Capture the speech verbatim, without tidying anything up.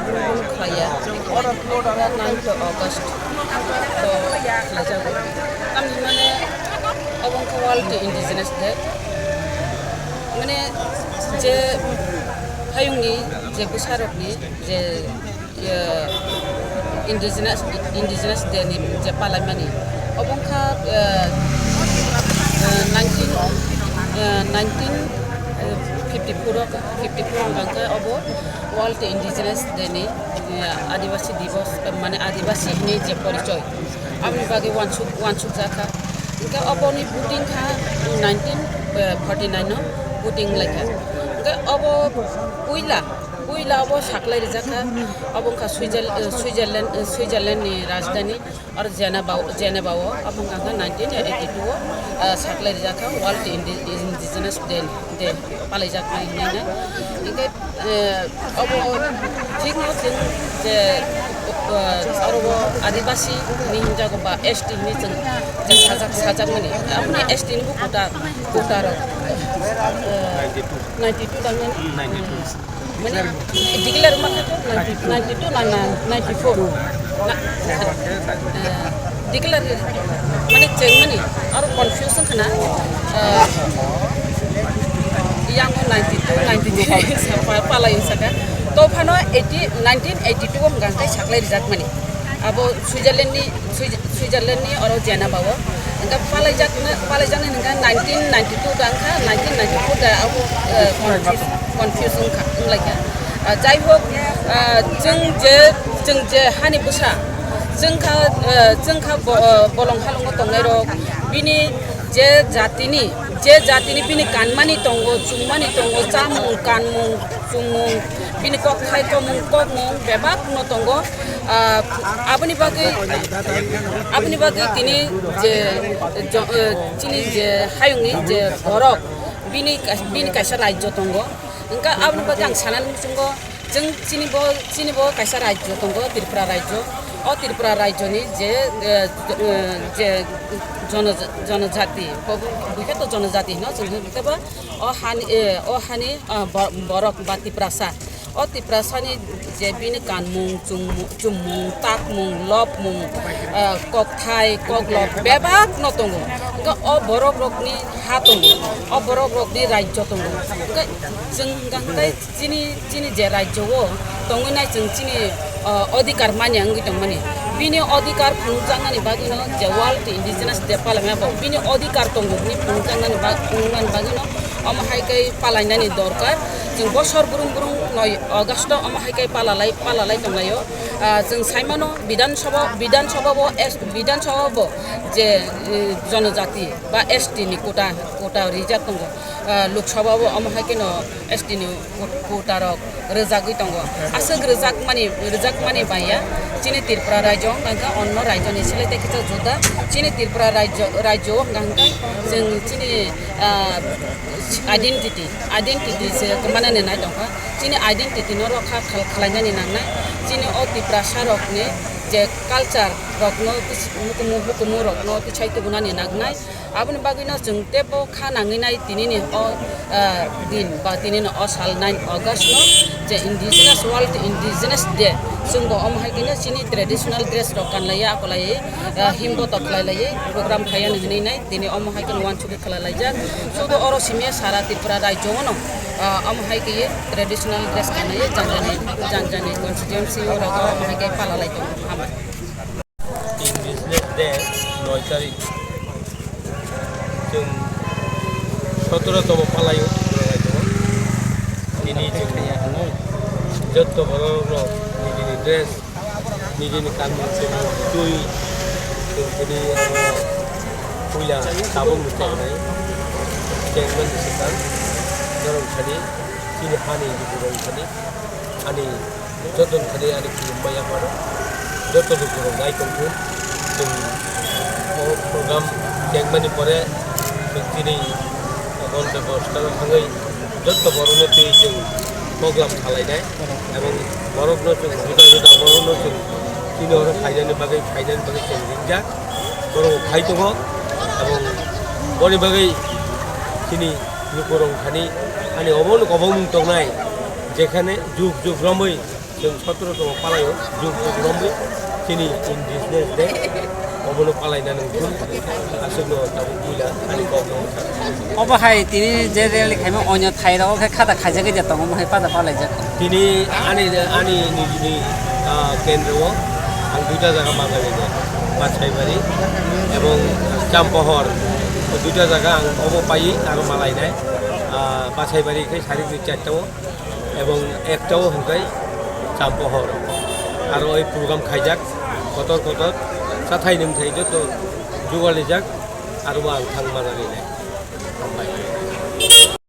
Khlaiya, ninth August o khlaijago. Tamni hwnmani obo wngkha World Indigenous Day. Mane je hayungni je bwsarokni je, eh, Indigenous, Indigenous Day ni je palaimani, obo wngkha, eh, eh, nineteen, eh, nineteen fifty-four o, fifty-four o hwnka khe obo World Indigenous Day ni, eh, Adibasi Divas, eh, mane Adibasi hwnwi je porichoi, aboni bagwi uansuk, uansuk jakha. Hwnkhe oboni voting kha nineteen forty-nine o voting wnglaikha. Hwnkhe obo puila, puila obo saklai rijakha, obo wngkha Switzerl-, eh, Switzerland, eh, Switzerland ni rajdhani. Aro Geneva, Geneva o, abo wngkha khe nineteen eighty-two o, ah, saklai rijak kha World Indi-, Indigenous Day, Day palaijaknai hinwi no. Hinkhe, eh, abo thikno chwng je, ah, aro o Adibasi hinwi hwnjago ba S T hinwi chwng je sajak, sajakmani. Aboni S T ni bo quota, quota rok, eh, ninety-two tangmani. Mane, declare wngma khe to ninety, ninety-two na, na, ninety-four. Na, eh, declare, mane, chengmani, aro confusion khna, eh, yang o ninety-two, ninety-three, sa pa-, palai saka. To phano eighty, nineteen eighty-two o hwnka khe saklai rijakmani. Abo Switzerland ni, Swiss-, Switzerland ni oro Geneva o. Hwnkhe palaijak, palaijaknai hwnkhe nineteen ninety-two da wngkha, nineteen ninety-four da abo, eh, confuse, confuse wngkha, wnglaikha. Ah, jai hok, ah, chwng je, chwng je hani bwsa, chwng kha, eh, chwng kha bo-, eh, bolong halongo tongnairok, bini je jatini, je jatini bini kanmani tongo, chumani tongo, chamung, kanmung, chumung, bini kokthai, komung, kokmung bebak no tongo. Ah, aboni bagwi, aboni bagwi tini je jo-, eh, chini je hayungni je borok, bini ka-, bini kaisa rajyo tongo. Hwnkhe aboni bagwi ang sanani muchungo, chwng chini bo, chini bo kaisa rajyo tongo, Tripura rajyo. O Tripura rajyoni je, eh, eh, je jono-, jonojati, bo, bo, buikhe to jonojati hino, chwng hwnkhe bo o hani, eh, o hani, ah, bo-, borok ba Tiprasa. O Tiprasani je bini kanmung, chungmu-, chummung, takmung, lobmung, ah, kokthai, koklop bebak no tongo. Hwnkhe o borok rokni ha tongo, o borok rokni rajyo tongo. Hwnkhe chwng hwnkhe chini, chini je rajyo o tongwi nai chwng chini, ah, odhikar manya wngwi tongmani. Bini odhikar phunukjaknani bagwino je World Indigenous Day palaima bo bini odhikar tongo hwnwi phunukjaknani ba-, phunuknani bagwino omo hai khe palainani dorkar. Chwng bosor brung brung noi August o omo hai khe palalai, palalai tonglaio. Ah, chwng saimano Bidhan Sabha, Bidhan Sabha bo S-, Bidhan Sabha bo je, eh, jonojati ba S T ni quota, quota rijak tongo. Ah, Lok Sabha bo omo hai kheno S T ni quota rok rwjagwi tongo. Aswk rwjakmani, rwjakmani baiya chini Tripura rajyo wngkha onno rajyoni selai tei kisa juda. Chini Tripura rajyo, rajyo wngkha chwng chini, ah, identity, identity se kwmanani nai tongkha. Chini identity no rokha khal-, khwlainani nangnai. Chini o Tiprasa rokni je culture rokno, hukumu, hukumu rokno tisai tubunani nangnai. Aboni bagwino chwng teibo kha nangwi nai tinini o, ah, din ba tinini o sal nine August no je Indigenous, World Indigenous Day, chwngbo omo hai khe chini traditional dress rok kanlaiya, akolai, ah, himbo tok khlai laiwi program khaiya hinwi nai tini omo hai khe uansuk khlai laijak. Sudu oro simi sara Tripura rajyo no, ah, omo hai khe traditional dress kanlaiwi jang jani, jang jani constituency o rok omo hai khe pala lai tongo. Hambai. Indigenous Day noi tarik. Chwng sotoro tomo palaio, borok bai tongo. Tini chwng jotto borok rok nijini dress, nijini kanmung chumung twi, chwng tini oro puila tabuk ni toknai. Chengmani swkang, norok thani, chini hani lukurok thani, ani joto thani ani khulumma yapharo joto lukurok nai tongthun. Chwng o program chengmani pore chwng chini ghonta dosta o thangwi joto borokno twi chwng program khalainai, ebong borokno chwng juda juda borokno chwng chini oro phainani bagwi, phainani bagwi chwng ringjak, borok phai tongo. Ebong boni bagwi chini lukurok thani ani obo no kobongmung tongnai, jekhane juk juk romwi Chwng sotoro tongo palaio, jug jug romwi chini Indigenous Day, obono palaina nangkuk, aswkno tabuk puila ani kokno. Obo hai tini je rally khaima onyo thai rogo khe khata khaijak ya tongo, omo hai pada palaijak. Tini ani, ani nijini, ah, kendro o ang duita jaga manjak ya, Basaibari ebong Champohor, duita jaga ang obo paiwi aro malainai, ah, Basaibari khe sarik ni charta o. Ebong ektao hwnkhe Champohor. Aro oi program khaijak, kotor kotor, chathai nwngthai joto jugalijak, aro ang thang manani nai.